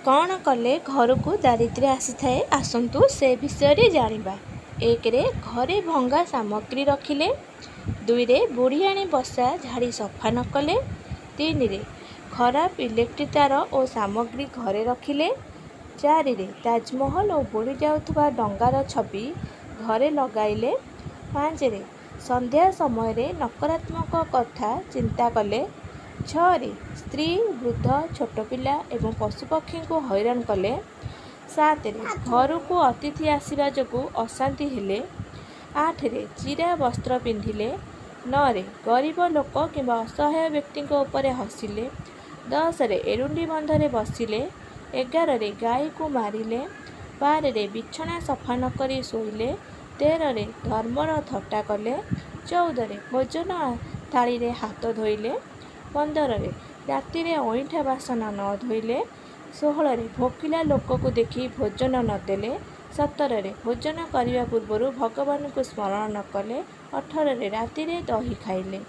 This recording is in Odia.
କ'ଣ କଲେ ଘରକୁ ଦାରିଦ୍ର୍ୟ ଆସିଥାଏ, ଆସନ୍ତୁ ସେ ବିଷୟରେ ଜାଣିବା। 1ରେ ଘରେ ଭଙ୍ଗା ସାମଗ୍ରୀ ରଖିଲେ, 2ରେ ବୁଢ଼ିଆଣୀ ବସା ଝାଡ଼ି ସଫା ନ କଲେ, 3ରେ ଖରାପ ଇଲେକ୍ଟ୍ରି ତାର ଓ ସାମଗ୍ରୀ ଘରେ ରଖିଲେ, 4ରେ ତାଜମହଲ ଓ ବୁଡ଼ି ଯାଉଥିବା ଡଙ୍ଗାର ଛବି ଘରେ ଲଗାଇଲେ, 5ରେ ସନ୍ଧ୍ୟା ସମୟରେ ନକାରାତ୍ମକ କଥା ଚିନ୍ତା କଲେ, 6ରେ ସ୍ତ୍ରୀ, ବୃଦ୍ଧ, ଛୋଟ ପିଲା ଏବଂ ପଶୁପକ୍ଷୀଙ୍କୁ ହଇରାଣ କଲେ, 7ରେ ଘରକୁ ଅତିଥି ଆସିବା ଯୋଗୁଁ ଅଶାନ୍ତି ହେଲେ, 8ରେ ଚିରା ବସ୍ତ୍ର ପିନ୍ଧିଲେ, 9ରେ ଗରିବ ଲୋକ କିମ୍ବା ଅସହାୟ ବ୍ୟକ୍ତିଙ୍କ ଉପରେ ହସିଲେ, 10ରେ ଏରୁଣ୍ଡି ବନ୍ଧରେ ବସିଲେ, 11ରେ ଗାଈକୁ ମାରିଲେ, 12ରେ ବିଛଣା ସଫା ନ କରି ଶୋଇଲେ, 13ରେ ଧର୍ମର ଥଟ୍ଟା କଲେ, 14ରେ ଭୋଜନ ଥାଳିରେ ହାତ ଧୋଇଲେ, 15ରେ ରାତିରେ ଅଇଁଠା ବାସନ ନ ଧୋଇଲେ, 16ରେ ଭୋକିଲା ଲୋକକୁ ଦେଖି ଭୋଜନ ନ ଦେଲେ, 17ରେ ଭୋଜନ କରିବା ପୂର୍ବରୁ ଭଗବାନଙ୍କୁ ସ୍ମରଣ ନ କଲେ, 18ରେ ରାତିରେ ଦହି ଖାଇଲେ।